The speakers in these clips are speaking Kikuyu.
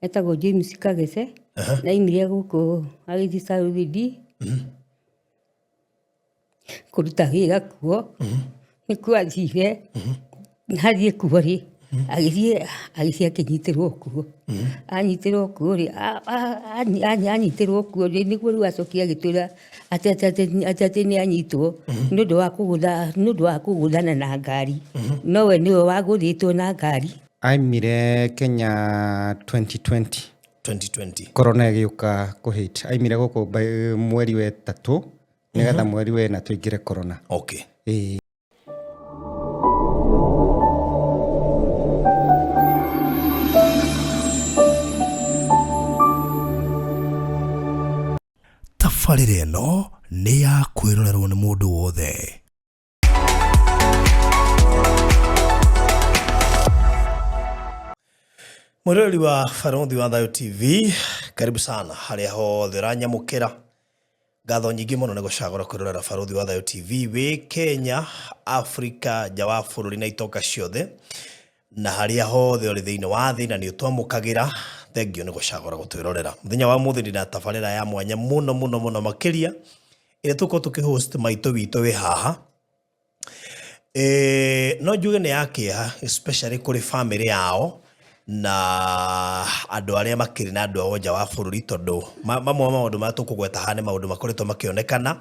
Etagwo James Kagece. Na aimire gũkũ agĩthiĩ Saudi kũruta wĩra kuo. Nĩkuo athire, na athiĩ kuo rĩ, agĩthiĩ agĩthiĩ akĩnyitĩrwo kuo. Anyitĩrwo kuo rĩ, anyitĩrwo kuo rĩ, nĩguo rĩu acokire agĩtwĩra atĩ atĩ atĩ atĩ atĩ nĩ anyitwo nĩ ũndũ wa kũgũtha nĩ ũndũ wa kũgũthana na ngari. Nowe nĩwe wagũthĩtwo na ngari. Aimire Kenya 2020. 2020. Corona ĩgĩũka kũ hit. Aimire gũkũ mweri wa ĩtatũ nĩgetha mweri wa ĩna tũingĩre corona. Ĩĩ. Tabarĩra ĩno nĩ ya kwĩrorerwo nĩ mũndũ wothe. Mwĩroreri wa Barũthi wa Thayũ TV, karibu sana harĩa hothe ũranyamũkĩra. Ngatho nyingĩ mũno nĩ gũcagũra kwĩrorera Barũthi wa Thayũ TV wĩ Kenya, Afrika, nja wa bũrũri na itonga ciothe na harĩa hothe ũrĩ thĩinĩ wa thĩ na nĩ ũtwamũkagĩra. Thengiũ nĩ gũcagũra gũtwĩrorera. Mũthenya wa ũmũthĩ ndĩna tabarĩra ya mwanya mũno mũno mũno makĩria ĩrĩa tũkorwo tũkĩ host maitũ witũ wĩ haha. No njuge nĩ ya kĩeha especially kũrĩ bamĩrĩ yao na andũ arĩa makĩrĩ na andũ ao nja wa bũrũri tondũ mamwe ma maũndũ marĩa tũkũgweta haha nĩ maũndũ makoretwo makĩonekana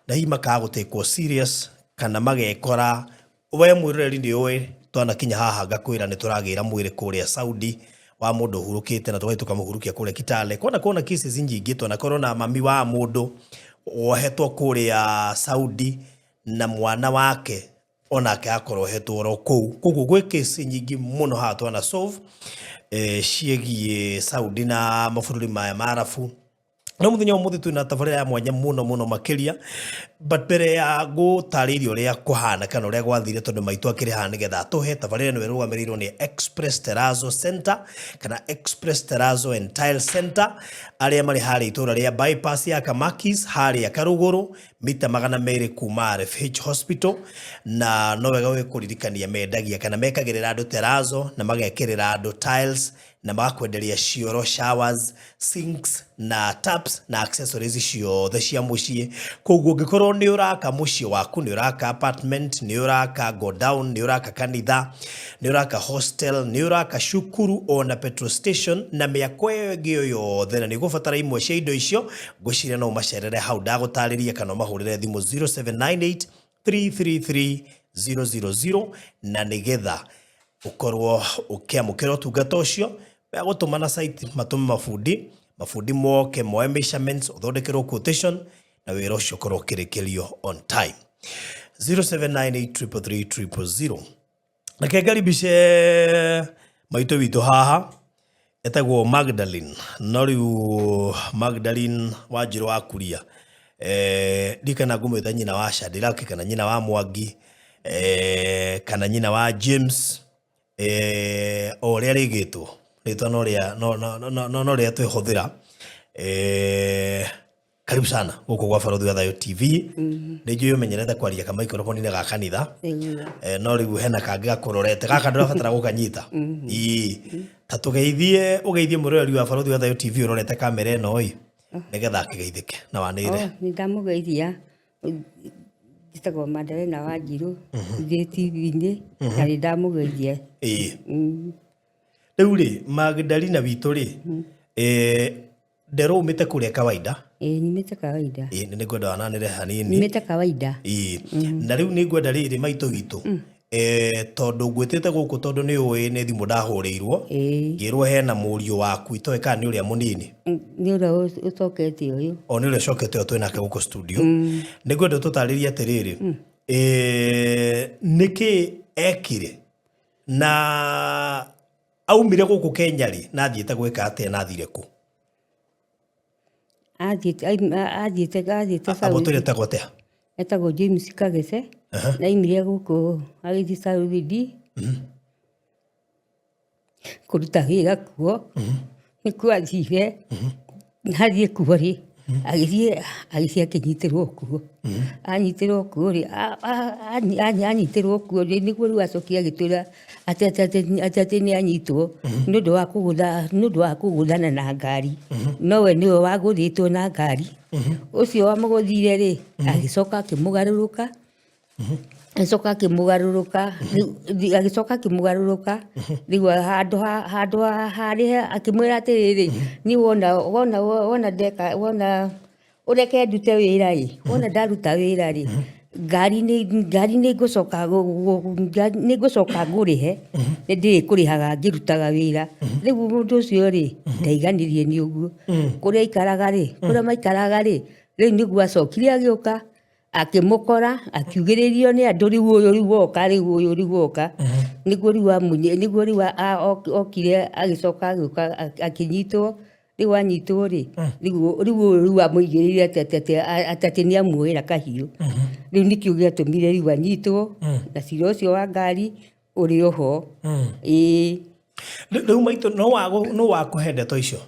na hihi makaga gũtĩkwo serious kana magekora we mwĩroreri nĩ ũĩ twanakinya haha ngakwĩra nĩ tũragĩra mwĩrĩ kũrĩa Saudi wa mũndũ ũhurũkĩte na tũgathiĩ tũkamũhurukia kũrĩa Kitale. Kwana kuona cases nyingĩ twanakorwo na mami wa mũndũ wohetwo kũrĩa Saudi na mwana wake onake akorwo ohetwo oro kũu. Koguo gwĩ case nyingĩ mũno haha twana solve ciĩgiĩ Saudi na mabũrũri maya ma Arabu. No mũthenya wa ũmũthĩ twĩna tabarĩra ya mwanya mũno mũno makĩria, but mbere ya gũtarĩria ũrĩa kũhana kana ũrĩa gwathire tondũ maitũ akĩrĩ haha nĩgetha atũhe tabarĩra ĩno ĩrũgamĩrĩirwo nĩ Express Terrazzo Center kana Express Terrazzo and Tile Center arĩa marĩ harĩa itũra rĩa bypass ya Kamakis harĩa Karũgũrũ mita 200 kuma RFH Hospital, na no wega gũgĩkũririkania mendagia kana mekagĩrĩra andũ terrazzo na magekĩrĩra andũ tiles na magakwenderia cioro, showers, sinks na taps na accessories ciothe cia mũciĩ. Koguo ũngĩkorwo nĩ ũraka mũciĩ waku, nĩ ũraka apartment, nĩ ũraka godown, nĩ ũraka kanitha, nĩ ũraka hostel, nĩ ũraka cukuru ona petrol station na mĩako ĩyo ĩngĩ o yothe, na nĩ ũgũbatara imwe cia indo icio, ngwĩciria no ũmacerere hau ndagũtarĩria kana ũmahũrĩre thimũ 0798 333 000 na nĩgetha ũkorwo ũkĩamũkĩra ũtungata ũcio megũtũma na site matũme mabundi, mabundi moke moe measurements ũthondekerwo quotation na wĩra ũcio ũkorwo ũkĩrĩkĩrio on time. 0798333000. Reke ngaribice maitũ witũ haha etagwo Magdalene, no rĩu Magdalene Wanjirũ wa Kuria, ndikana ngũmwĩta nyina wa Shadrack kana nyina wa Mwangi, kana nyina wa James, o ũrĩa rĩgĩtwo rĩtwa no rĩa no no no no rĩrĩa twĩhũthĩra. Karibu sana gũkũ gwa Barũthi wa Thayũ TV. Nĩ njũĩ ũmenyerete kwaria ka microphone-inĩ ga kanitha. No rĩu hena kangĩ gakũrorete gaka ndũrabatara gũkanyita. Ĩĩ. Ta tũgeithie ũgeithie mwĩroreri wa Barũthi wa Thayũ TV ũrorete kamera ĩno ĩ nĩgetha akĩgeithĩke na wanĩrĩre. Oh, nĩ ndamũgeithia. Njĩtagwo Magdalena Wanjirũ, ndĩ TV-inĩ na nĩ ndamũgeithia. Ĩĩ. Rĩu rĩ Magdalena witũ rĩ, Nderwo umĩte kũrĩa kawaida. Ĩĩ nyumĩte kawaida. Ĩĩ nĩ ngwenda wananĩre hanini. Nyumĩte kawaida. Ĩĩ. Na rĩu nĩ ngwenda rĩrĩ maitũ witũ. Tondũ ngwĩtĩte gũkũ tondũ nĩ ũĩ nĩ thimũ ndahũrĩirwo. Ngĩrwo hena mũriũ waku itoĩ kana nĩ ũrĩa mũnini. Nĩ ũrĩa ũcokete ũyũ. O nĩ ũrĩa ũcokete ũyũ twĩnake gũkũ studio. Nĩ ngwenda ũtũtarĩrie atĩrĩrĩ. Nĩkĩ ekire na aumire gũkũ Kenya rĩ na athiĩte gwĩka atĩa na athire kũ? Athiĩte athiĩte athiĩte Abo tũrĩ etagwo atĩa? Etagwo James Kagece. Na aumire gũkũ agĩthiĩ Saudi kũruta wĩra kuo. Nĩkuo athire. Na athiĩ kuo rĩ, Agĩthiĩ agĩthiĩ akĩnyitĩrwo kuo. Anyitĩrwo kuo rĩ, anyitĩrwo kuo rĩ, nĩguo rĩu acokire agĩtwĩra atĩ atĩ atĩ atĩ atĩ nĩ anyitwo nĩ ũndũ wa kũgũtha nĩ ũndũ wa kũgũthana na ngari. Nowe nĩwe wagũthĩtwo na ngari. Ũcio wamũgũthire rĩ, agĩcoka akĩmũgarũrũka. Agĩcoka akĩmũgarũrũka, rĩu agĩcoka akĩmũgarũrũka, rĩu handũ ha handũ ha harĩa akĩmwĩra atĩrĩrĩ, niĩ wona wona wona ndeka wona ũreke ndute wĩra ĩ, wona ndaruta wĩra rĩ, ngari nĩ ngari nĩ ngũcoka nĩ ngũcoka ngũrĩhe, nĩ ndĩrĩkũrĩhaga ngĩrutaga wĩra. Rĩu mũndũ ũcio rĩ, ndaiganirie nĩ ũguo. Kũrĩa aikaraga rĩ, kũrĩa maikaraga rĩ, rĩu nĩguo acokire agĩũka. Akĩmũkora akiugĩrĩrio nĩ andũ rĩu ũyũ rĩu woka rĩu ũyũ rĩu woka. Nĩguo rĩu nĩguo rĩu okire agĩcoka agĩũka akĩnyitwo, rĩu anyitwo rĩ, rĩu rĩu ũyũ rĩu amũigĩrĩire atĩ atĩ atĩ atĩ nĩ amuoera kahiũ. Rĩu nĩkĩo gĩatũmire rĩu anyitwo na cira ũcio wa ngari ũrĩ oho. Ĩĩ. Rĩu maitũ nũ wakũhe ndeto icio?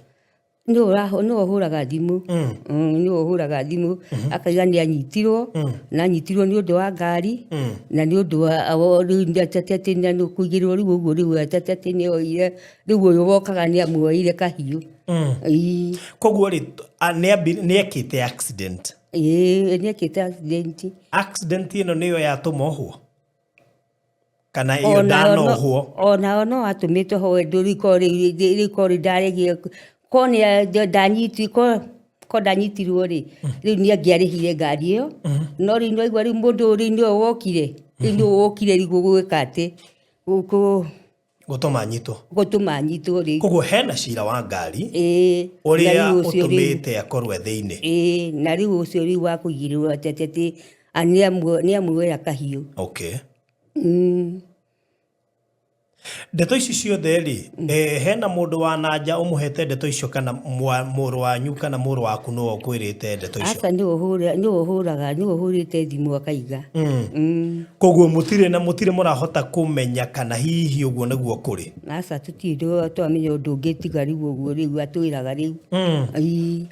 Nĩwe ũhũraga thimũ, nĩwe ũhũraga thimũ akauga nĩ anyitirwo, na anyitirwo nĩ ũndũ wa ngari, na nĩ ũndũ wa rĩu atĩ nĩ kũigĩrĩrwo rĩu ũguo rĩu atĩ nĩ oire, rĩu ũyũ wokaga nĩ amuoeire kahiũ. Ĩĩ. Koguo rĩ, nĩ ekĩte accident? Ĩĩ nĩ ekĩte accident. Accident ĩno nĩyo yatũma ohwo? Kana ĩyo ndanohwo? Onao no atũmĩtwo ho rĩu korwo rĩu ndaregire korwo nĩ korwo ndanyitirwo rĩ, rĩu nĩ angĩarĩhire ngari ĩyo, no rĩu nĩ waigua rĩu mũndũ ũyũ rĩu nĩwe wokire, rĩu nĩwe wokire rĩu gwĩka atĩ, Gũtũma anyitwo. Gũtũma anyitwo rĩu. Koguo hena cira wa ngari. Ĩĩ. Ũrĩa ũtũmĩte akorwo e thĩinĩ. Ĩĩ, na rĩu ũcio rĩu wa kũigĩrĩrwo atĩ atĩ nĩ amuoya kahiũ. Okay. Ndeto ici ciothe rĩ, hena mũndũ wa na nja ũmũhete ndeto icio kana mũrũ wanyu kana mũrũ waku nĩwe ũkwĩrĩte ndeto icio? Aca nĩwe ũhũraga, nĩwe ũhũrĩte thimũ akaiga. Koguo mũtirĩ na mũtirĩ mũrahota kũmenya kana hihi ũguo nĩguo kũrĩ? Aca tũtirĩ twamenya ũndũ ũngĩ tiga rĩu ũguo rĩu atwĩraga rĩu. Ĩĩ.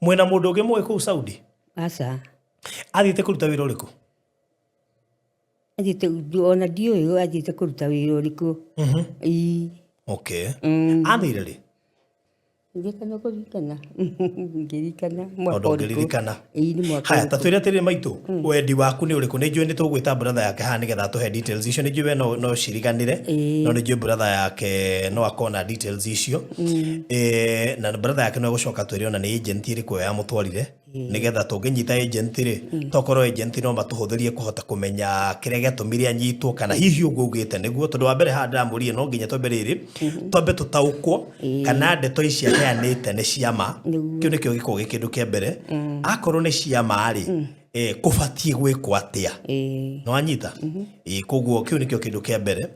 Mwĩna mũndũ ũngĩ mũĩ kũu Saudi? Aca. Athiĩte kũruta wĩra ũrĩkũ? Athiĩte ona ndiũĩ athiĩte kũruta wĩra ũrĩkũ. Ĩĩ. Okay. Athire rĩ? Ndirikana kũririkana. Ngĩririkana mwaka ũrĩkũ. Ndũngĩririkana. Ĩĩ nĩ mwaka Haya, ta twĩre atĩrĩrĩ maitũ, wendi waku nĩ ũrĩkũ? Nĩ njũĩ nĩ tũgwĩta brother yake haha nĩgetha atũhe details icio. Nĩ njũĩ we no no ciriganĩre, no nĩ njũĩ brother yake no akorwo na details icio. Na brother yake no egũcoka atwĩre ona nĩ agent ĩrĩkũ ĩyo yamũtwarire. Nĩgetha tũngĩnyita agent rĩ, tokorwo agent no matũhũthĩrie kũhota kũmenya kĩrĩa gĩatũmire anyitwo kana hihi ũguo augĩte nĩguo. Tondũ wa mbere haha ndĩramũririe no nginya twambe rĩrĩ, twambe tũtaũkwo kana ndeto ici aheanĩte nĩ cia ma. Kĩu nĩkĩo gĩkoragwo gĩ kĩndũ kĩa mbere. Akorwo nĩ cia ma rĩ, kũbatiĩ gwĩkwo atĩa? Nĩ wanyita? Ĩĩ, koguo kĩu nĩkĩo kĩndũ kĩa mbere.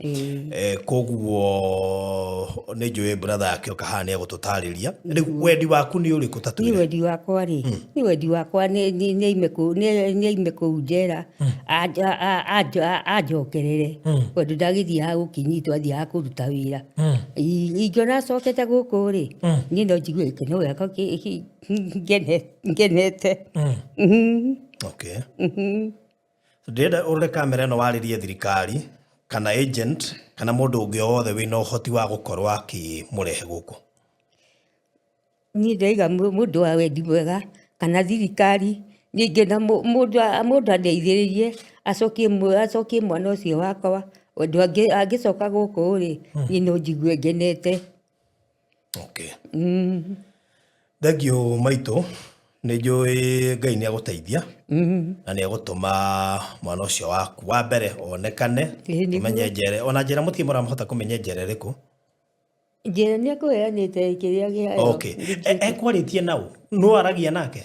Koguo nĩ njũĩ brother akĩoka haha nĩ egũtũtarĩria. Rĩu wendi waku nĩ ũrĩkũ ta twĩre? Niĩ wendi wakwa rĩ, niĩ wendi wakwa nĩ aime kũu, nĩ aime kũu njera, anjokerere, tondũ ndagĩthiaga gũkĩnyitwo athiaga kũruta wĩra. Ingĩona acokete gũkũ rĩ, niĩ no njigue gĩkeno gĩakwa ngenete. Okay. Ndĩrenda ũrore kamera ĩno warĩrie thirikari kana agent kana mũndũ ũngĩ o wothe wĩna ũhoti wa gũkorwo akĩmũrehe gũkũ. Niĩ ndĩraiga mũndũ wa wendi mwega kana thirikari, niĩ ingĩenda mũndũ andeithĩrĩrie acokie mwana ũcio wakwa, ũndũ angĩcoka gũkũ rĩ, niĩ no njigue ngenete. Okay. Thengiũ maitũ, nĩ njũĩ Ngai nĩ agũteithia na nĩ egũtũma mwana ũcio waku wa mbere onekane, Ĩĩ, nĩguo. ũmenye njera, ona njera mũtirĩ mũramũhota kũmenya njera ĩrĩkũ. Njĩra nĩ ekũheanĩte kĩrĩa gĩa Okay. Ekwarĩtie naũ? Nũ aragia nake?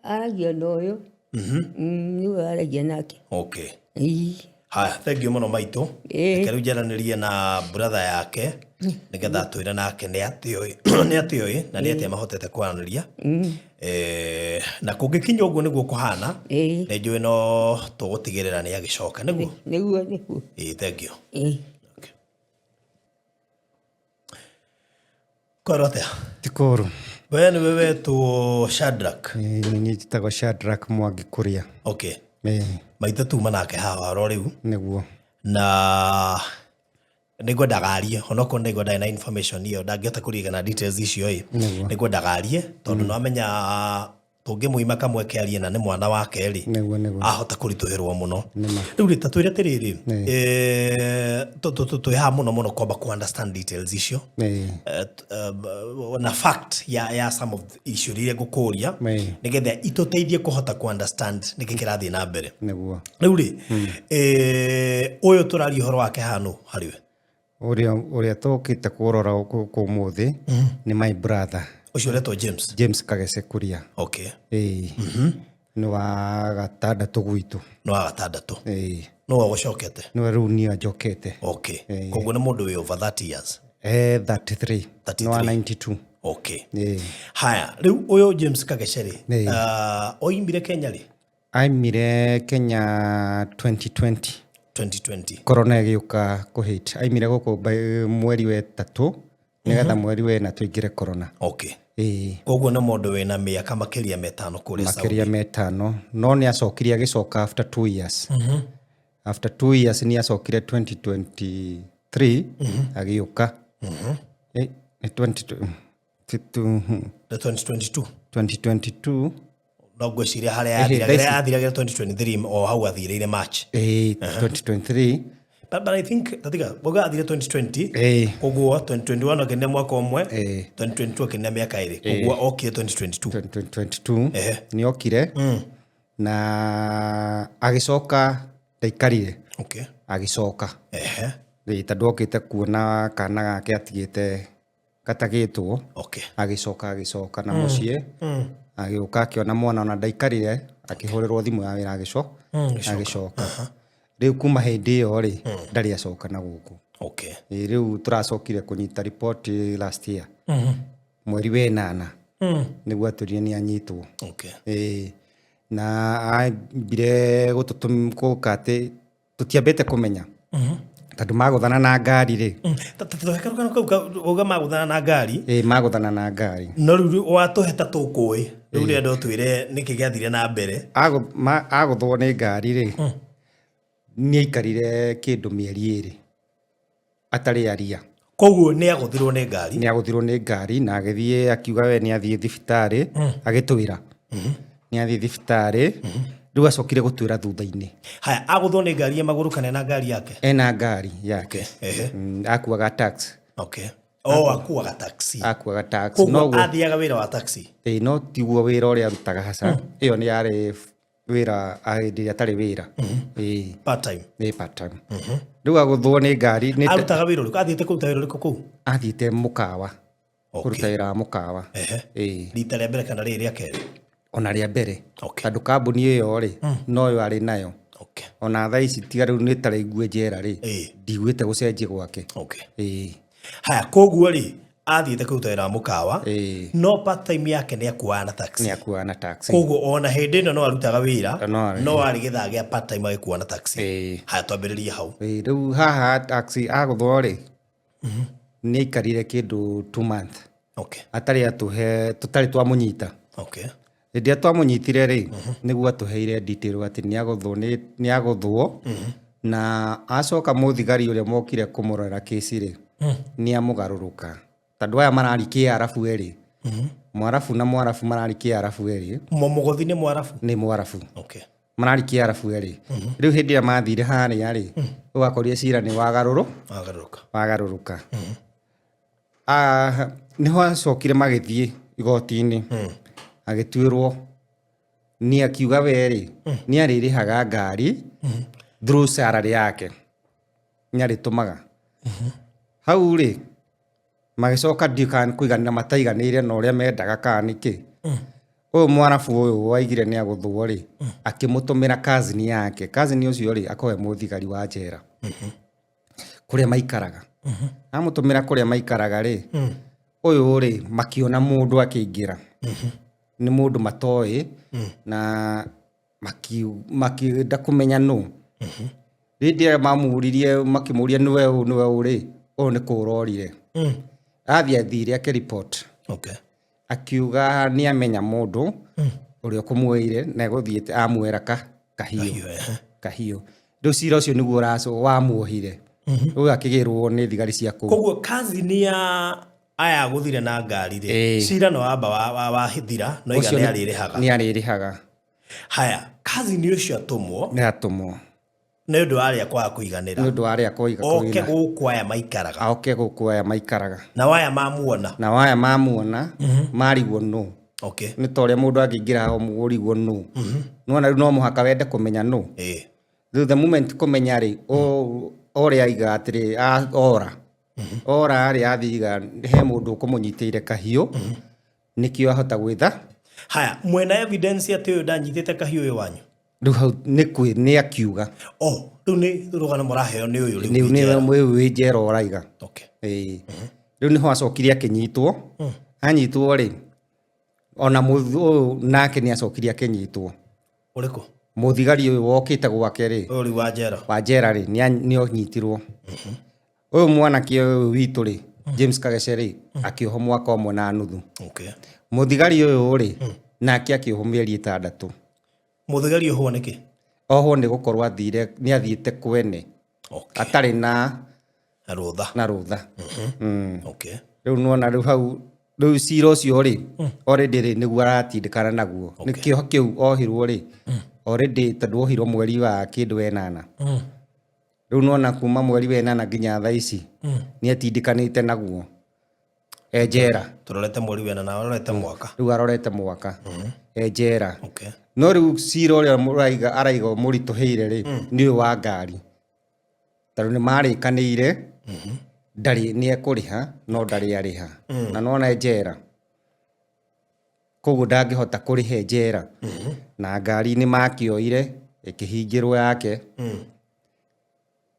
Aragia na ũyũ. Nĩwe aragia nake. Okay. Ĩĩ. Haya, thengiũ mũno maitũ. Ĩĩ. Reke rĩu njaranĩrie na brother yake nĩgetha atwĩre nake nĩ atĩa oĩ, nĩ atĩa oĩ na nĩ atĩa mahotete kwaranĩria. Na kũngĩkinya ũguo nĩguo kũhana, Ĩĩ. nĩ njũĩ no tũgũtigĩrĩra nĩ agĩcoka, nĩguo? Nĩguo, nĩguo. Ĩĩ, thengiũ. Ĩĩ. Okay. Kwerwo atĩa? Ti kũũru. We nĩwe wetwo Shadrack? Nĩ niĩ njĩtagwo Shadrack Mwangi Kuria. Okay. Ĩĩ. Maitũ tuma nake haha oro rĩu. Nĩguo. Na nĩngwendaga arie, onokorwo nĩngwendaga na information ĩyo, ndangĩhota kũririkana details icio ĩ. Nĩguo. Nĩngwendaga arie tondũ nĩwamenya tũngĩmũima kamweke arie na nĩ mwana wake rĩ, Nĩguo, nĩguo. ahota kũritũhĩrwo mũno. Nĩma. Rĩu rĩ, ta twĩre atĩrĩrĩ, Ĩĩ. twĩ haha mũno mũno kwamba kũ understand details icio. Ĩĩ. Na fact ya some of icio iria ngũkũria, Ĩĩ. nĩgetha itũteithie kũhota kũ understand nĩkĩ kĩrathiĩ na mbere. Nĩguo. Rĩu rĩ, ũyũ tũraria ũhoro wake hano harĩ we? Ũrĩa tũkĩte kũrora gũkũ ũmũthĩ nĩ my brother. Ũcio ũretwo James? James Kagece Kuria. Okay. Ĩĩ. Nĩ wa gatandatũ gwitũ. Nĩ wa gatandatũ. Ĩĩ. Nĩ we ũgũcokete? Nĩwe rĩu niĩ anjokete. Okay. Koguo nĩ mũndũ wĩ over 30 years? 33. Nĩ wa 33. 92. Okay. Ĩĩ. Haya, rĩu ũyũ James Kagece rĩ, Ĩĩ. oimire Kenya rĩ? Aimire Kenya 2020. 2020. Corona ĩgĩũka kũhit. Aimire gũkũ mweri wa ĩtatũ, nĩgetha mweri wa ĩna tũingĩre corona. Okay. Ĩĩ. Koguo nĩ mũndũ wĩna mĩaka makĩria metano kũrĩa Saudi. Makĩria metano. No nĩ acokire agĩcoka after 2 years. After 2 years nĩ acokire 2023 agĩũka. Nĩ Nĩ 2022. 2022. No ngwĩciria harĩa athiragĩra 2023 o hau athirĩire March. 2023. But I think tatiga boga athire 2020. Koguo 2021 akĩnina mwaka ũmwe, 2022 akĩnina mĩaka ĩrĩ. Koguo okire 2022. 2022. Nĩ okire. Na agĩcoka ndaikarire. Okay. Agĩcoka. Ĩĩ, tondũ okĩte kuona kana gake atigĩte katagĩtwo. Okay. Agĩcoka na mũciĩ. Agĩũka akĩona mwana ona ndaikarire, akĩhũrĩrwo thimũ ya wĩra agĩcoka. Rĩu kuma hĩndĩ ĩyo rĩ, ndarĩ acoka na gũkũ. Okay. Ĩĩ, rĩu tũracokire kũnyita report last year. Mweri wa ĩnana. Nĩguo atwĩrire nĩ anyitwo. Okay. Ĩĩ, na ambire gũka atĩ tũtiambĩte kũmenya. Tondũ magũthana na ngari rĩ. Tũhe karũgano kau uga magũthana na ngari. Ĩĩ, magũthana na ngari. No rĩu watũhe ta tũkũĩ. Rĩu rĩrĩa ndotwĩre nĩkĩ gĩathire na mbere. Agũthwo nĩ ngari rĩ, nĩ aikarire kĩndũ mĩeri ĩrĩ atarĩ aria. Koguo nĩ agũthirwo nĩ ngari. Nĩ agũthirwo nĩ ngari na agĩthiĩ akiuga we nĩ athiĩ thibitarĩ, agĩtwĩra. Nĩ athiĩ thibitarĩ, rĩu acokire gũtwĩra thutha-inĩ. Haya, agũthwo nĩ ngari ya magũrũ kana ena ngari yake? Ena ngari yake. Okay. Ehe. Akuaga taxi. Okay. Oh, akuaga taxi. Akuaga taxi. Koguo Noguo athiaga wĩra wa taxi. Ĩĩ, no tiguo wĩra ũrĩa arutaga haca. Ĩyo nĩ yarĩ wĩra hĩndĩ ĩrĩa atarĩ wĩra. Ĩĩ. Part time. Nĩ part time. Rĩu agũthwo nĩ ngari, nĩ Arutaga wĩra ũrĩkũ? Athiĩte kũruta wĩra ũrĩkũ kũu? Athiĩte mũkawa. Okay. Kũruta wĩra wa mũkawa. Ĩĩ. Rita rĩa mbere kana rĩrĩ rĩa kerĩ? Ona rĩa mbere. Okay. Tondũ kambuni ĩyo rĩ, noyo arĩ nayo. Okay. Ona thaa ici tiga rĩu nĩ taraigue njera rĩ, Ĩĩ. ndiguĩte gũcenjia gwake. Okay. Ĩĩ. Haya, koguo rĩ, athiĩte kũruta wĩra wa mũkawa, Ĩĩ. no part time yake nĩ akuaga na taxi. Nĩ akuaga na taxi. Koguo ona hĩndĩ ĩno no arutaga wĩra, No arĩ. no arĩ gĩthaa gĩa part time agĩkua na taxi. Ĩĩ. Haya, twambĩrĩrie hau. Ĩĩ, rĩu haha taxi agũthwo rĩ, nĩ aikarire kĩndũ 2 months. Okay. Atarĩ atũhe, tũtarĩ twamũnyita. Okay. Hĩndĩ ĩrĩa twamũnyitire rĩ, nĩguo atũheire detail atĩ nĩ agũthwo, na acoka mũthigari ũrĩa mokire kũmũrorera kĩci rĩ, nĩ amũgarũrũka. Tondũ aya marari kĩarabu erĩ. Mwarabu na mwarabu marari kĩarabu erĩ. Mũgũthi nĩ mwarabu? Nĩ mwarabu. Okay. Marari kĩarabu erĩ. Rĩu hĩndĩ ĩrĩa mathire harĩa rĩ, ũgakorire cira nĩ Wagarũrũka. Wagarũrũka. Nĩho acokire magĩthiĩ igoti-inĩ. Agĩtuĩrwo nĩ akiuga we rĩ, nĩ arĩrĩhaga ngari through salary yake. Nĩ arĩtũmaga. Hau rĩ, magĩcoka ndiũĩ kana nĩ kũiganĩra mataiganĩire na ũrĩa mendaga kana nĩkĩ. Ũyũ mwarabu ũyũ waigire nĩ agũthwo rĩ, akĩmũtũmĩra cousin yake. Cousin ũcio rĩ, akoragwo e mũthigari wa njera. Kũrĩa maikaraga. Amũtũmĩra kũrĩa maikaraga rĩ, ũyũ rĩ, makĩona mũndũ akĩingĩra. Nĩ mũndũ matoĩ, na makĩenda kũmenya nũ. Hĩndĩ ĩrĩa mamũririe, makĩmũria nĩwe ũ, nĩwe ũ rĩ, ũyũ nĩ kũra orire. Athiĩ athire akĩripot. Okay. Akiuga nĩ amenya mũndũ ũrĩa ũkũmuoire na egũthiĩte amuoera kahiũ. Kahiũ, ehe. Kahiũ. Rĩu cira ũcio nĩguo wamuohire. Rĩu akĩgĩrwo nĩ thigari cia kũu. Koguo cousin ya aya agũthire na ngari rĩ, cira no wamba wathira no iga Ũcio nĩ arĩrĩhaga. Nĩ arĩrĩhaga. Haya, cousin ũcio atũmwo Nĩ atũmwo. Nĩ ũndũ wa arĩa kwaga kũiganĩra. Nĩ ũndũ wa arĩa kũiga Oke kũiganĩra. gũkũ aya maikaraga. Oke gũkũ aya maikaraga. Na aya mamuona. Na aya mamuona marigwo nũ. Nĩ ta ũrĩa mũndũ angĩingĩra haha ũrigwo nũ. Nĩwona rĩu no mũhaka wende kũmenya nũ. Rĩu the moment kũmenya rĩ, ũrĩa aiga atĩrĩ, ora. Ora rĩ, athiĩ iga he mũndũ ũkũmũnyitĩire kahiũ, nĩkĩo ahota gwĩtha. Haya, mwena evidence atĩ ũyũ ndanyitĩte kahiũ ũyũ wanyu? Rĩu hau nĩ kwĩ, nĩ akiuga. Oh, rĩu nĩ rũgano mũraheo nĩ ũyũ rĩu Nĩ wĩ nĩ njera. ũyũ wĩ njera ũraiga. Ĩĩ. Rĩu nĩho acokire akĩnyitwo. Anyitwo rĩ, ona ũyũ nake nĩ acokire akĩnyitwo. Ũrĩkũ? Mũthigari ũyũ wokĩte gwake rĩ. Ũyũ rĩu wa njera. Wa njera rĩ, nĩ anyitirwo. Ũyũ mwanake ũyũ witũ rĩ, James Kagece rĩ, akĩohwo mwaka ũmwe na nuthu. Mũthigari ũyũ rĩ, nake akĩohwo mĩeri 6. Mũthigari ohwo nĩkĩ? Ohwo nĩ gũkorwo athire, nĩ athiĩte kwene. Atarĩ na Na rũtha. Na rũtha. Rĩu nĩwona rĩu hau, rĩu cira ũcio rĩ, already rĩ, nĩguo aratindĩkana naguo. Nĩkĩo kĩu ohirwo rĩ, already tondũ ohirwo mweri wa kĩndũ 8. Rĩu nĩwona kuma mweri wa 8 nginya thaa ici, nĩ atindĩkanĩte naguo. E njera. Tũrorete mweri wa 8, arorete mwaka. Rĩu arorete mwaka. E njera. No rĩu cira ũrĩa araiga ũmũritũhĩire rĩ, nĩ ũyũ wa ngari. Tondũ nĩ marĩkanĩire, ndarĩ, nĩ ekũrĩha, no ndarĩ arĩha. Na nĩwona e njera. Koguo ndangĩhota kũrĩha e njera. Na ngari nĩ makĩoire, ĩkĩhingĩrwo yake.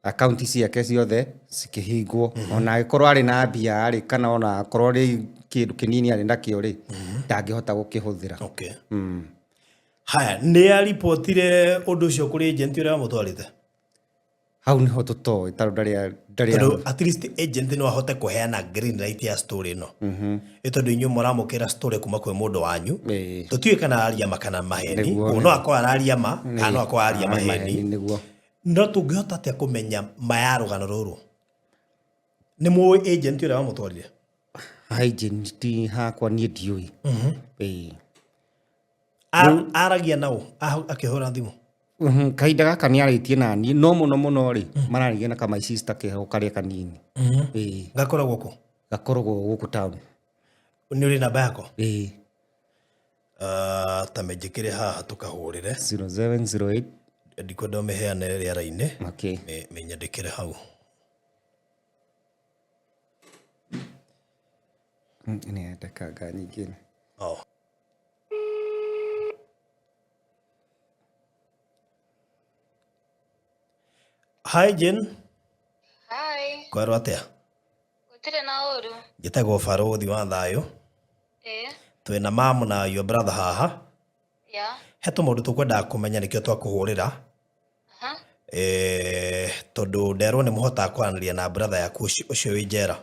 Akaunti ciake ciothe cikĩhingwo. Ona angĩkorwo arĩ na mbia rĩ, kana ona akorwo rĩ kĩndũ kĩnini arĩ nakĩo rĩ, ndangĩhota gũkĩhũthĩra. Haya, nĩ aripotire ũndũ ũcio kũrĩ agent ũrĩa wamũtwarĩte? Hau nĩho tũtoĩ, tondũ ndarĩ Tondũ at least agent no ahote kũheana green light ya story ĩno. Ĩ tondũ inyuĩ mũramũkĩra story kuma kwĩ mũndũ wanyu. Tũtiũĩ kana araria ma kana maheni. Koguo no akorwo araria ma, kana no akorwo araria Araria maheni. maheni, nĩguo. No tũngĩhota atĩa kũmenya ma ya rũgano rũrũ? Nĩ mũĩ agent ũrĩa wamũtwarire? Agent hakwa niĩ ndiũĩ. Aragia na ũ? Akĩhũra thimũ? Kahinda gaka nĩ arĩtie na niĩ, no mũno mũno rĩ, mararagia na ka my sister keho karĩa kanini. Gakoragwo kũ? Gakoragwo gũkũ town. Nĩ ũrĩ namba yako? Ĩĩ. Ta mĩnjĩkĩre haha tũkahũrĩre. Zero seven zero eight. Ndikwenda ũmĩheane rĩera-inĩ. Mĩnyandĩkĩre hau. Nĩ ndekanga nyingĩ. Hi Jane. Hi. Kwerwo atĩa? Gũtirĩ na ũru. Njĩtagwo Barũthi wa Thayũ. Twĩna mamu na your brother haha. He tũmaũndũ tũkwendaga kũmenya nĩkĩo twakũhũrĩra. Tondũ nderwo nĩ mũhotaga kwaranĩria na brother yaku ũcio wĩ njera.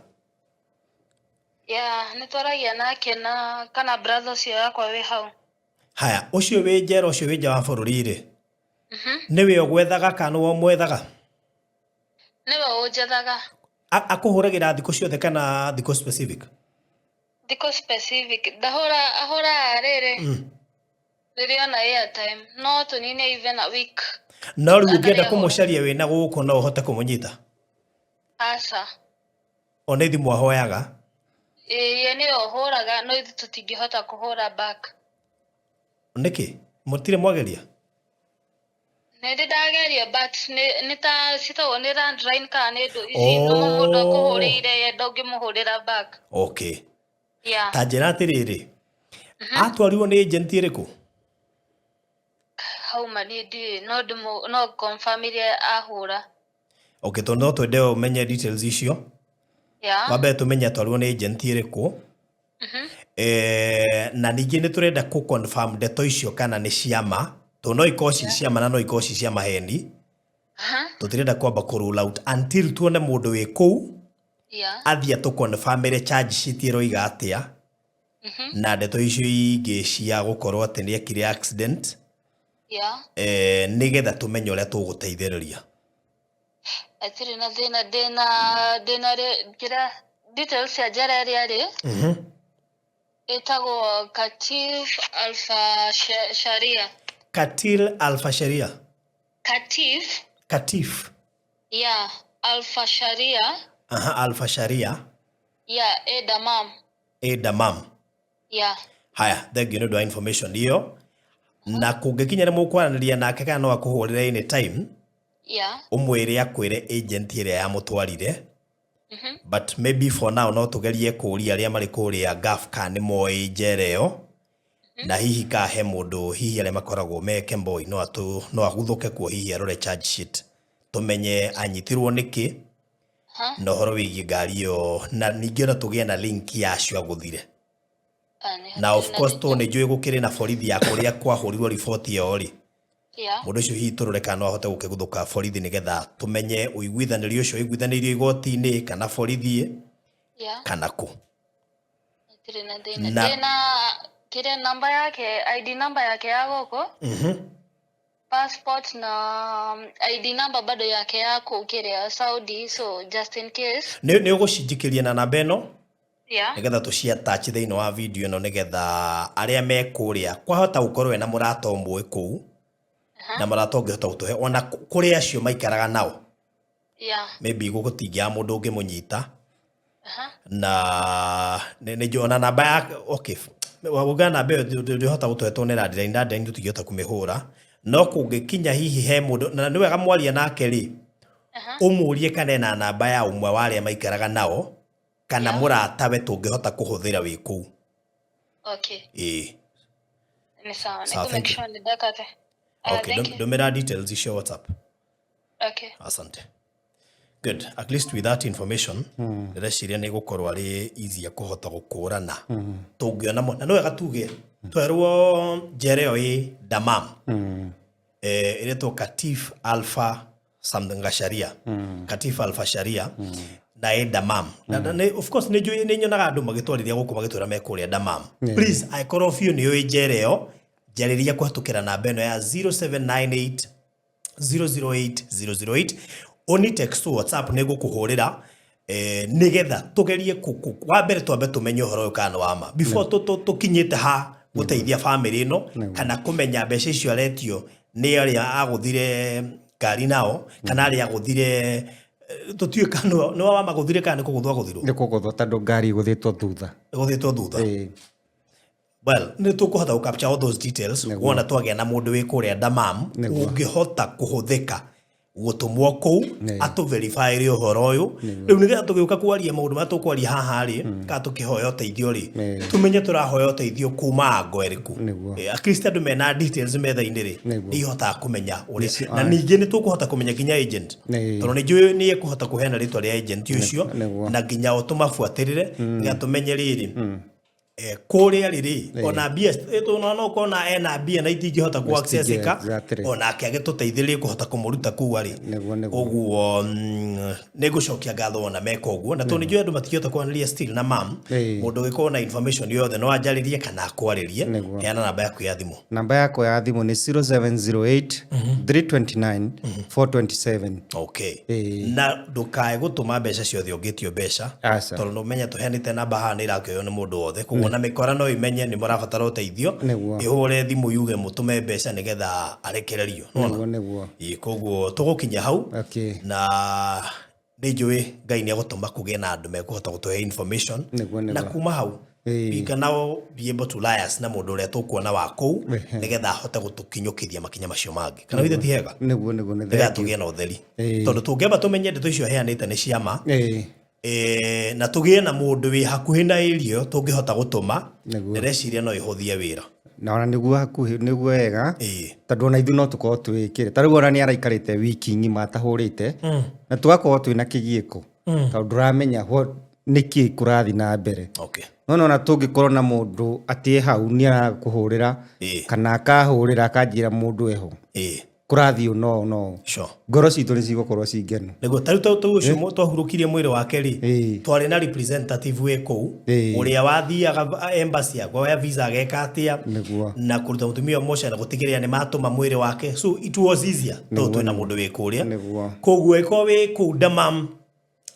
Yeah, nĩ twaragia nake na kana brother ũcio yakwa wĩ hau. Haya, ũcio wĩ njera, ũcio wĩ nja wa bũrũri rĩ, nĩwe ũgwethaga kana nĩwe ũmwethaga? Nĩwe ũnjethaga. Akũhũragĩra thikũ ciothe kana thikũ specific? Thikũ specific. Ndahũra, ahũraga rĩrĩ. Rĩrĩa ona airtime, no tũnine even a week. No rĩu ũngĩenda Atarĩ kũmũcaria wĩna gũkũ no ũhote kũmũnyita? Aca. O nĩ thimũ ahoyaga? Ĩĩ, ye nĩwe ũhũraga, no ithuĩ tũtingĩhota kũhũra back. Nĩkĩ? Mũtirĩ mwageria? Nĩ ndĩ ndageria, but nĩ ta citagwo nĩ landline kana nĩ ndũ ici, no mũndũ akũhũrĩire ye ndũngĩmũhũrĩra back. Ta njĩra atĩrĩrĩ, atwarirwo nĩ agent ĩrĩkũ? Hau ma niĩ ndiũĩ, no no confirm iria ahũra. Okay, tondũ no twende ũmenye details icio. Wa mbere tũmenye atwarirwo nĩ agent ĩrĩkũ. Na ningĩ nĩ tũrenda kũ confirm ndeto icio kana nĩ cia ma, tondũ no ikorwo ci cia ma na no ikorwo ci cia maheni. Tũtirenda kwamba kũ rule out until tuone mũndũ wĩ kũu, athiĩ atũ confirmĩre charge sheet ĩroiga atĩa. Na ndeto icio ingĩ cia gũkorwo atĩ nĩ ekire accident. Nĩgetha tũmenye ũrĩa tũgũteithĩrĩria. Atirĩ na thĩna, ndĩna kĩrĩa details cia njera ĩrĩa rĩ ĩtagwo Katif Alpha Sharia. Katil Alpha Sharia. Katif. Katif. Yeah, Alpha Sharia. Aha, Alpha Sharia. Yeah, ĩ Damam. Ĩ Damam. Yeah. Haya, thank you nĩ ũndũ wa information ĩyo. Na kũngĩkinya nĩ mũkwaranĩria nake kana no akũhũrĩre anytime, ũmwĩre akwĩre agent ĩrĩa yamũtwarire. But maybe for now no tũgerie kũũria arĩa marĩ kũrĩa Gulf kana nĩ moĩ njera ĩyo, na hihi ka he mũndũ hihi arĩa makoragwo me Kemboi no aguthũke kuo, hihi arore charge sheet tũmenye anyitirwo nĩkĩ na ũhoro wĩgiĩ ngari ĩyo, na ningĩ ona tũgĩe na link ya acio agũthire. Ah, nĩ Na of hatirĩ na course thĩna. tondũ nĩ njũĩ gũkĩrĩ na borithi ya kũrĩa kwahũrirwo riboti ĩyo rĩ, mũndũ ũcio hihi tũrore kana no ahote gũkĩguthũka borithi nĩgetha tũmenye ũiguithanĩrio ũcio ũiguithanĩirio igoti-inĩ kana borithi kana kũ. Hatirĩ na thĩna. Na Ndĩna kĩrĩa namba yake, ID namba yake ya gũkũ, passport na ID namba bado yake ya kũu kĩrĩa Saudi, so just in case. Nĩ ũgũcinjikĩria na namba ĩno nĩgetha tũci-attach thĩinĩ wa video ĩno, nĩgetha arĩa me kũrĩa kwahota gũkorwo ena mũrata ũmwe kũu na mũrata ũngĩhota gũtũhe ona kũrĩ acio maikaraga nao, maybe gũtingĩaga mũndũ ũngĩmũnyita. Na nĩ njũĩ ona namba ya, okay, wauga namba ĩyo ndĩhota gũtũhe tondũ nĩ landline, landline tũtingĩhota kũmĩhũra, no kũngĩkinya hihi he mũndũ na nĩ wega mwaria nake rĩ, ũmũrie kana ena namba ya ũmwe wa arĩa maikaraga nao kana mũratawe tũngĩhota kũhũthĩra wĩ kũu. Okay. Ĩĩ. Ni sawa. Sawa, Nĩkũ thank make you. sure nĩ ndekate. Ah, Okay, thank you. ndũmĩra details icio WhatsApp. Okay. Asante. Good. At least with that information, ndĩreciria nĩ gũkorwo arĩ easier kũhota gũkũrana tũngĩona na nĩ wega tuge twerwo njera ĩyo ĩ Damam, ĩretwo Katif Alpha something Sharia, Katif Alpha Sharia, na ĩ Damam. Na of course nĩ njũĩ, nĩ nyonaga andũ magĩtwarĩria gũkũ magĩtwĩra me kũrĩa Damam. Please, angĩkorwo biũ nĩ ũĩ njera ĩyo, njarĩria kũhetũkĩra namba ĩno ya 0798 008 008, oni text, WhatsApp, nĩ ngũkũhũrĩra, nĩgetha tũgerie wa mbere twambe tũmenye ũhoro ũyũ kana nĩ wa ma before tũkinyĩte ha gũteithia famĩlĩ ĩno, kana kũmenya mbeca icio aretio nĩ arĩa agũthire ngari nao kana arĩa agũthire, tũtiũĩ kana nĩ wa magũthire kana nĩ kũgũthwo agũthirwo. Nĩ kũgũthwo tondũ ngari ĩgũthĩtwo thutha. Ĩgũthĩtwo thutha. Ĩĩ. Well, nĩ tũkũhota gũ capture all those details wona twagĩa na mũndũ wĩ kũrĩa Damam ũngĩhota kũhũthĩka gũtũmwo kũu atũ verify ũhoro ũyũ. Rĩu nĩgetha tũgĩũka kwaria maũndũ marĩa tũkwaria haha rĩ, kana tũkĩhoya ũteithio rĩ, tũmenye tũrahoya ũteithio kuma ngo ĩrĩkũ. At least andũ mena details metha-inĩ rĩ, nĩ ihotaga kũmenya ũrĩa na ningĩ nĩ tũkũhota kũmenya nginya agent, tondũ nĩ njũĩ nĩ ekũhota kũheana rĩtwa rĩa agent ũcio na nginya o tũmabuatĩrĩre nĩgetha tũmenye rĩrĩ, kũrĩa rĩrĩ ona mbia tũna no kona ena mbia na itingĩhota ku accessika, onake agĩtũteithĩrĩrie kũhota kũmũruta kũu arĩ. Nĩguo, nĩguo. Ũguo nĩ ngũcokia ngatho ona meka ũguo, na tondũ nĩ njũĩ andũ matingĩhota kwaranĩria still na mam, mũndũ ũngĩkorwo na information yothe no anjarĩrie kana akwarĩrie. Heana namba yaku ya thimũ. Namba yakwa ya thimũ nĩ 0708 329 427. Okay. Na ndũkae gũtũma mbeca ciothe ũngĩtio mbeca, Aca. tondũ nũmenye tũheanĩte namba haha nĩ irakĩoywo nĩ mũndũ wothe, koguo na mĩkora no imenye nĩ mũrabatara ũteithio, ĩhũre thimũ yuge mũtũme mbeca nĩgetha arekererio. Nĩwona? Nĩguo, nĩguo. Ĩĩ, koguo tũgũkinya hau. Na nĩ njũĩ Ngai nĩ egũtũma kũgĩe na andũ mekũhota gũtũhe information na kuma hau we can now be able to liaise na mũndũ ũrĩa tũkuona wa kũu nĩgetha ahote gũtũkinyũkithia makinya macio mangĩ. Kana ithe ti hega? Nĩguo, nĩguo, nĩ Nĩgetha thank you. tũgĩe na ũtheri, tondũ tũngĩamba tũmenye ndeto icio heanĩte nĩ ciama, na tũgĩe na mũndũ wĩ hakuhĩ na area ĩyo tũngĩhota gũtũma, ndĩreciria no ĩhũthie wĩra. Na ona nĩguo hakuhĩ nĩguo wega, tondũ ona ithuĩ no tũkorwo twĩkĩre ta rĩu ona nĩ araikarĩte wiki ng'ima atahũrĩte, na tũgakorwo twĩna kĩgiĩko tondũ ndũramenya nĩkĩ kũrathiĩ na mbere. No nona tũngĩkorwo na mũndũ atĩ e hau nĩ arakũhũrĩra kana akahũrĩra akanjĩra mũndũ eho. Kũrathiĩ ũũ no no. Sure. Ngoro citũ nĩ cigũkorwo ci ngenu. Nĩguo ta rĩu tau ũcio twahurũkirie mwĩrĩ wake rĩ, twarĩ na representative wĩ kũu ũrĩa wathiaga embassy akoya visa ageka atĩa na kũruta mũtumia ũmwe na gũtigĩrĩra nĩ matũma mwĩrĩ wake, so it was easier tondũ twĩna mũndũ wĩ kũrĩa. Koguo ĩkorwo wĩ kũu Damam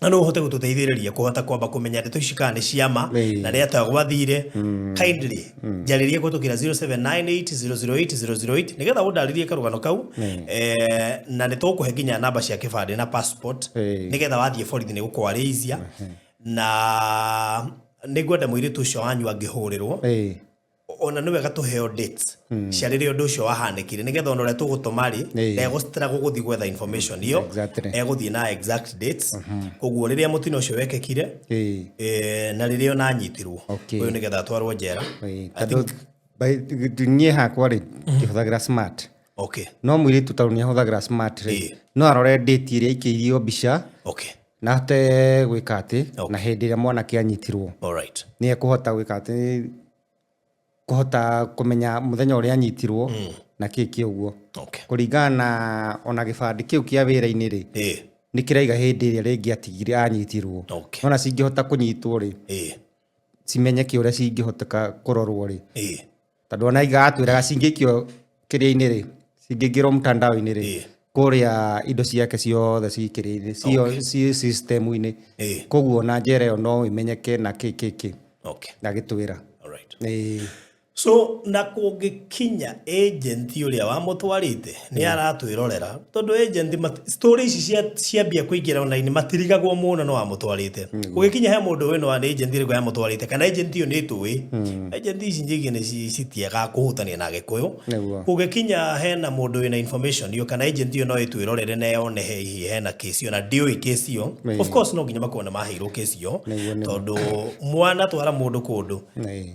na no ũhote gũtũteithĩrĩria kũhota kwamba kũmenya ndeto ici kana nĩ ciama na nĩ atĩa gwathire, kindly njarĩrie kũhĩtũkĩra 0798008008 nĩgetha ũndarĩrie karũgano kau, na nĩ tũgũkũhe nginya namba cia kĩbandĩ na passport nĩgetha wathiĩ borithi nĩ gũkwarĩ easier. Na nĩ ngwenda mũirĩtu ũcio wanyu angĩhũrĩrwo, ona nĩ wega tũheo dates cia rĩrĩa ũndũ ũcio wahanĩkire, nĩgetha ona ũrĩa tũgũtũma rĩ, ndegũstruggle gũthiĩ gwetha information ĩyo, egũthiĩ na exact dates, koguo rĩrĩa mũtino ũcio wekĩkire, na rĩrĩa ona anyitirwo ũyũ, nĩgetha atwarwo njera. I Tondũ think niĩ hakwa rĩ, ndihũthagĩra smart, no mũirĩtu tondũ nĩ ahũthagĩra smart rĩ, no arore date ĩrĩa aikĩirio mbica na ahote gwĩka atĩ na hĩndĩ ĩrĩa mwanake anyitirwo, nĩ ekũhota gwĩka atĩ kũhota kũmenya mũthenya ũrĩa anyitirwo na kĩ kĩ ũguo, kũringana na ona gĩbandĩ kĩu kĩa wĩra-inĩ rĩ, nĩ kĩraiga hĩndĩ ĩrĩa rĩngĩ atigire anyitirwo. Nona cingĩhota kũnyitwo rĩ, cimenyeke ũrĩa cingĩhoteka kũrorwo rĩ, tondũ ona iga atwĩraga cingĩikio kĩrĩa-inĩ rĩ, cingĩingĩrwo mtandao-inĩ rĩ, kũrĩa indo ciake ciothe cikĩrĩ cio ci system-inĩ, koguo na njera ĩyo no ĩmenyeke na kĩ kĩ kĩ na gĩtwĩra. So na kũngĩkinya agent ũrĩa wamũtwarĩte nĩ aratwĩrorera, tondũ agent story ici ciambia kũingĩra online matirigagwo mũno no wamũtwarĩte. Kũngĩkinya he mũndũ wĩno wa nĩ agent ĩrĩkũ yamũtwarĩte kana agent ĩyo nĩ tũĩ, agent ici nyingĩ nĩ citiagaga kũhutania na Gĩkũyũ. Kũngĩkinya hena mũndũ wĩna information ĩyo kana agent ĩyo no ĩtwĩrorere na yone hihi hena case ĩyo na ndĩũĩ case ĩyo. Of course no nginya makorwo nĩ maheirwo case ĩyo, tondũ mwana twara mũndũ kũndũ,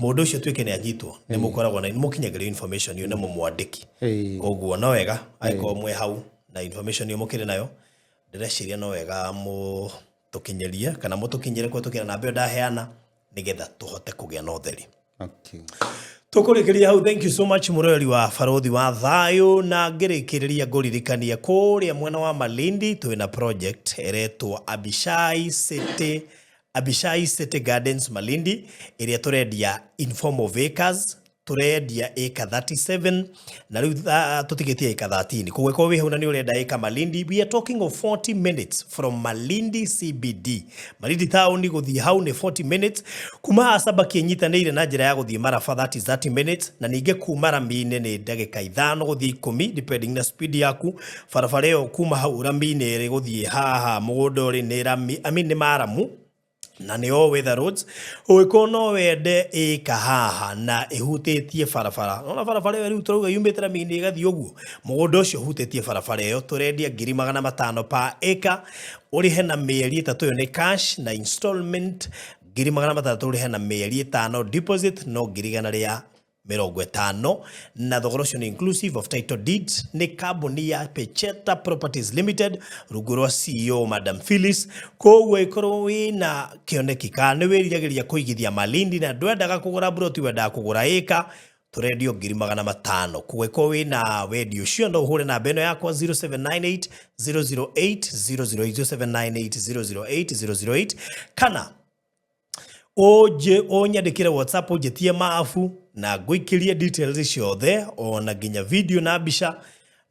mũndũ ũcio tuĩke nĩ anyitwo, nĩ mũkoragwo na nĩ mũkinyagĩrio information ĩyo nĩ mũmwandĩki. Koguo no wega angĩkorwo mwĩ hau na information ĩyo mũkĩrĩ nayo, ndĩreciria no wega mũtũkinyĩrie kana mũtũkinyĩre kũhetũkĩra namba ĩyo ndaheana nĩgetha tũhote kũgĩa na ũtheri. Tũkũrĩkĩria hau. Thank you so much, mũroreri wa Barũthi wa Thayũ. Na ngĩrĩkĩrĩria ngũririkania kũrĩa mwena wa Malindi twĩna project ĩretwo Abishai City Gardens Malindi, ĩrĩa tũrendia in form of acres. Tũrendia ĩka 37 na rĩu tũtigĩtie ĩka 13. Koguo ĩkorwo wĩ hau na nĩ ũrenda ĩka Malindi, we are talking of 40 minutes from Malindi CBD. Malindi town gũthiĩ hau nĩ 40 minutes. Kuma haha Sabaki ĩnyitanĩire na njĩra ya gũthiĩ Marafa, that is 30 minutes, na ningĩ kuma rami-inĩ nĩ ndagĩka 5 gũthiĩ 10, depending na speed yaku. Barabara ĩyo kuma hau rami-inĩ ĩrĩ gũthiĩ haha mũgũnda ũrĩ nĩ rami, I mean nĩ maramu na nĩ all weather roads. Ũngĩkorwo no wende ĩka haha na ĩhutĩtie barabara, ona barabara ĩyo rĩu tũrauga yumĩte rami-inĩ ĩgathiĩ ũguo, mũgũnda ũcio ũhutĩtie barabara ĩyo, tũrendia 500,000 per acre, ũrĩhe na mĩeri 3. Ĩyo nĩ cash na installment 600,000 ũrĩhe na mĩeri 5, deposit no 150,000, na thogora ũcio nĩ inclusive of title deeds. Nĩ kambuni ya Pecheta Properties Limited rungu rwa CEO Madam Phyllis. Koguo ĩkorwo wĩna kĩoneki kana nĩ wĩriragĩria kũigithia Malindi na ndwendaga kũgũra broti, wendaga kũgũra ĩka, tũrendio 500,000. Koguo ĩkorwo wĩna wendi ũcio no ũhũre namba ĩno yakwa 0798 008 008, 0798 008 008, kana ũnje ũnyandĩkĩre WhatsApp ũnjĩtie mabu na ngũikĩrie details ciothe ona nginya video na mbica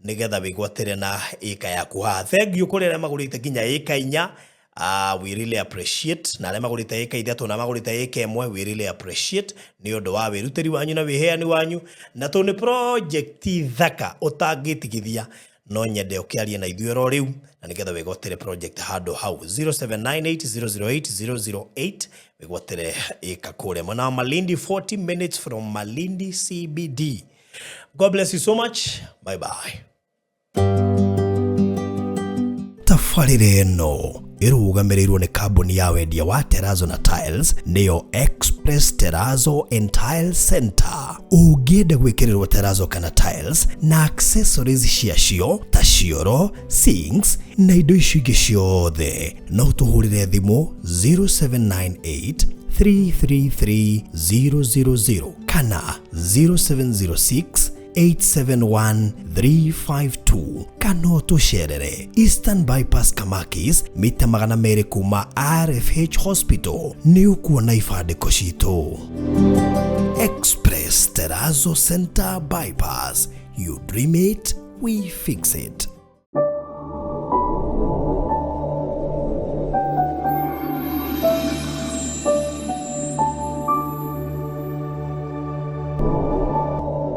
nĩgetha wĩgwatĩre na ĩka yaku haha. Thank you kũrĩ arĩa magũrĩte nginya ĩka 4, we really appreciate, na arĩa magũrĩte ĩka 3 na magũrĩte ĩka 1, we really appreciate nĩ ũndũ wa wĩrutĩri wanyu na wĩheani wanyu, na tondũ nĩ project thaka ũtangĩtigithia, no nyende ũkĩarie na ithuĩ oro rĩu na nĩgetha wĩgwatĩre project handũ hau 0798 008 008, wĩgwatĩre ĩka kũrĩa mwena wa Malindi, 40 minutes from Malindi CBD. God bless you so much. Bye bye. Tabarĩra ĩno ĩrũgamĩrĩirwo nĩ kambuni ya wendia wa terazo na tiles, nĩyo Express Terazo and Tile Center. Ũngĩenda gwĩkĩrĩrwo terazo kana tiles na accessories ciacio ta cioro, sinks na indo icio ingĩ ciothe, no tũhũrĩre thimũ 0798 333 000 kana 0706 871 352. 2 kana ũtũcerere Eastern Bypass Kamakis mita 200 kuma RFH Hospital nĩ ũkuona ibandĩko citũ. Express Terrazzo Center Bypass. You dream it, we fix it.